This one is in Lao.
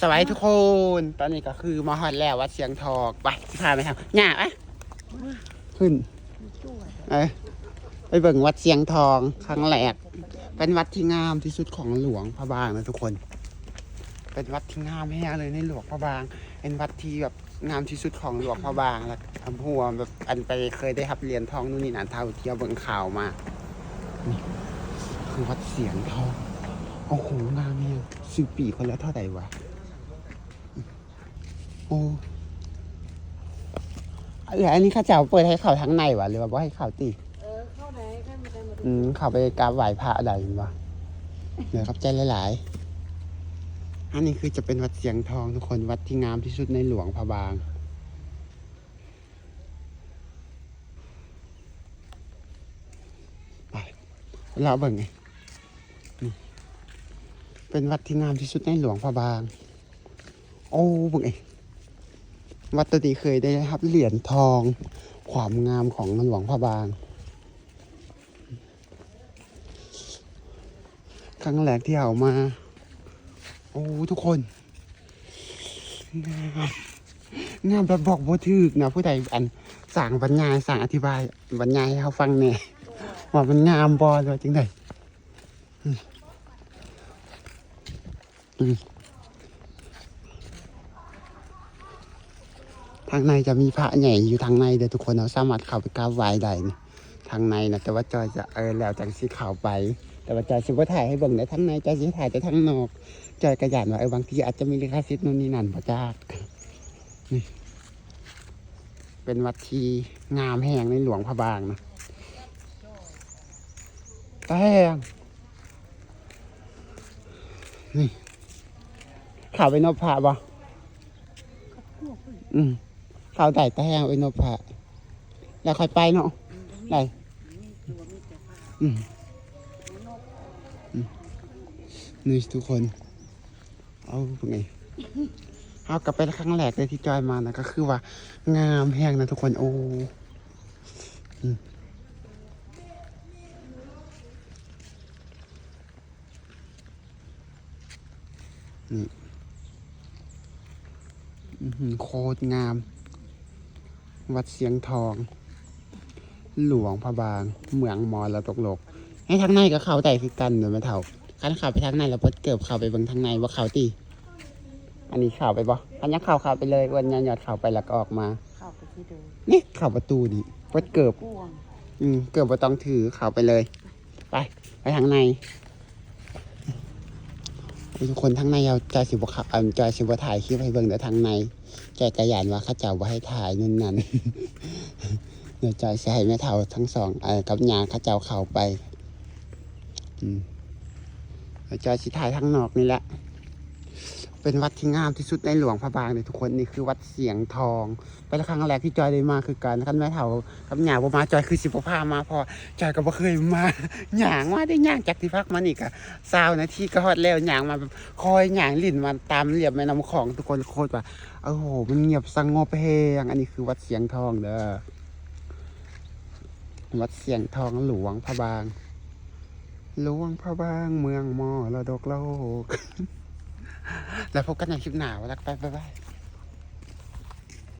ສະບາຍດີທຸກຄົນ ຕອນນີ້ກໍຄືມາຮອດແລ້ວວັດຊຽງທອງ. ໄປ ຊິພາໄປຫາຍ່າໄປ ຂຶ້ນ ໄປ ໄປເບິ່ງວັດຊຽງທອງຄັ້ງແລກ. ເປັນວັດທີ່ງາມທີ່ສຸດຂອງຫຼວງພະບາງນະທຸກຄົນ. ເປັນວັດທີ່ງາມແຮງເລີຍໃນຫຼວງພະບາງ. ເປັນວັດທີ່ແບບງາມທີ່ສຸດຂອງຫຼວງພະບາງ ແລະ ອຳພວມແບບອັນໄປເຄີຍໄດ້ຮັບຫຼຽນທອງນູ່ນນີ້ນັ້ນ ເທົ່າທີ່ເຮົາເບິ່ງຂ່າວມາ. ນີ້ຄືວັດຊຽງທອງ. ໂອ້ໂຫ ງາມແຮງ. ຊື້ປີຄົນລະເທົ່າໃດວະ? ໂອ້ ເອື້ອຍ ອັນນີ້ເຂົາເຈົ້າເປີດໃຫ້ເຂົ້າທາງໃນຫວາ ຫຼືວ່າບໍ່ໃຫ້ເຂົ້າຕິ? ເອີ ເຂົ້າໄດ້ ໃຜບໍ່ໄດ້ມາ ອືມ ເຂົ້າໄປກາບໄຫວ້ພະໄດ້ແມ່ນບໍ່? ເດີ ຂອບໃຈຫຼາຍໆ. ອັນນີ້ຄືຈະເປັນວັດຊຽງທອງທຸກຄົນ ວັດທີ່ງາມທີ່ສຸດໃນຫຼວງພະບາງ. ໄປ ເລາະເບິ່ງ ນີ້ ເປັນວັດທີ່ງາມທີ່ສຸດໃນຫຼວງພະບາງ. ໂອ້ ເບິ່ງເອ ວັດໂຕນີ້ເຄີຍໄດ້ຮັບຫຼຽນທອງຄວາມງາມຂອງຫຼວງພະບາງ ຄັ້ງແລກທີ່ເຮົາມາ. ໂອ້ ທຸກຄົນ ງາມ ງາມແບບບອກບໍ່ຖືກນະ. ຜູ້ໃດອັນຊ່າງບັນຍາຍ ຊ່າງອະທິບາຍ ບັນຍາຍໃຫ້ເຮົາຟັງແດ່ ວ່າມັນງາມບໍ່ ຫຼືວ່າຈັ່ງໃດ? ອືມ ອືມ ທາງໃນຈະມີພະໃຫຍ່ຢູ່ທາງໃນເດີທຸກຄົນ ເຮົາສາມາດເຂົ້າໄປກາບໄຫວ້ໄດ້ນີ້ ທາງໃນນະ. ແຕ່ວ່າຈອຍຈະ ເອີ ແລ້ວຈັ່ງຊິເຂົ້າໄປ ແຕ່ວ່າຈອຍຊິບໍ່ຖ່າຍໃຫ້ເບິ່ງໃນທາງໃນ ຈອຍຊິຖ່າຍແຕ່ທາງນອກ. ຈອຍກໍຢ້ານວ່າ ເອີ ບາງທີອາດຈະມີລິຂະສິດນູ່ນນີ້ນັ້ນ ບໍ່ຈັກ. ນີ້ ເປັນວັດທີ່ງາມແຮງໃນຫຼວງພະບາງນະ ຕາແຮງ. ນີ້ ເຂົ້າໄປນົບພະບໍ່? ອືມ ເຂົ້າໄດ້ ຕາແຮງໄປນົບພະ ແລ້ວຄ່ອຍໄປເນາະ. ໄດ້ ອືມ ອືມ ນີ້ທຸກຄົນ. ເອົາ ເບິ່ງເອງ ເຮົາກໍເປັນຄັ້ງແລກເລີຍທີ່ຈອຍມານະ ກໍຄືວ່າງາມແຮງນະທຸກຄົນ. ໂອ້ ອືມ ນີ້ ອືຫື ໂຄດງາມ. ວັດຊຽງທອງ ຫຼວງພະບາງ ເມືອງມໍລະດົກໂລກ. ໃນທາງໃນກໍເຂົ້າໄດ້ຄືກັນເນາະແມ່ເຖົ້າ. ຄັນເຂົ້າໄປທາງໃນແລ້ວເປີດເກີບເຂົ້າໄປເບິ່ງທາງໃນວ່າເຂົ້າຕິ? ອັນນີ້ເຂົ້າໄປບໍ່? ຄັນຢາກເຂົ້າ ເຂົ້າໄປເລີຍ ເບິ່ງຍອດເຂົ້າໄປແລ້ວກໍອອກມາ. ເຂົ້າໄປທີ່ເດີມ. ນີ້ເຂົ້າປະຕູນີ້ ເປີດເກີບ. ອືມ ເກີບບໍ່ຕ້ອງຖື ເຂົ້າໄປເລີຍ. ໄປ ໄປທາງໃນ. ໂອ້ຍ ທຸກຄົນ ທາງໃນເຮົາ ຈອຍຊິບໍ່ເຂົ້າ ອັນ ຈອຍຊິບໍ່ຖ່າຍຄລິບໃຫ້ເບິ່ງເດີ ທາງໃນ. ຈອຍກໍຢ້ານວ່າເຂົາເຈົ້າບໍ່ໃຫ້ຖ່າຍນັ້ນນັ້ນ ດຽວຈອຍຊິໃຫ້ແມ່ເຖົ້າທັງສອງ ເອີ ກັບຍ່າເຂົາເຈົ້າເຂົ້າໄປ. ອືມ ດຽວຈອຍຊິຖ່າຍທາງນອກນີ້ແຫຼະ. ເປັນວັດທີ່ງາມທີ່ສຸດໃນຫຼວງພະບາງເດ້ທຸກຄົນ. ນີ້ຄືວັດຊຽງທອງ. ເປັນຄັ້ງແລກທີ່ຈອຍໄດ້ມາຄືກັນ. ຄັນແມ່ເຖົ້າກັບຍ່າບໍ່ມາ ຈອຍຄືຊິບໍ່ພາມາ ເພາະວ່າຈອຍກໍບໍ່ເຄີຍມາ. ຍ່າງມາເດ້ ຍ່າງຈາກທີ່ພັກມານີ້ກໍຊາວນາທີກໍຮອດແລ້ວ. ຍ່າງມາແບບຄ່ອຍຍ່າງຫຼິ້ນມາຕາມລຽບແມ່ນ້ຳຂອງ ທຸກຄົນ. ໂຄດວ່າ ໂອ້ໂຫ ມັນງຽບສະຫງົບແຮງ. ອັນນີ້ຄືວັດຊຽງທອງເດີ ວັດຊຽງທອງຫຼວງພະບາງ ຫຼວງພະບາງ ເມືອງມໍລະດົກໂລກ. ແລ້ວພົບກັນໃນຄລິບໜ້າ. ໄປ ໄປ ໄປ.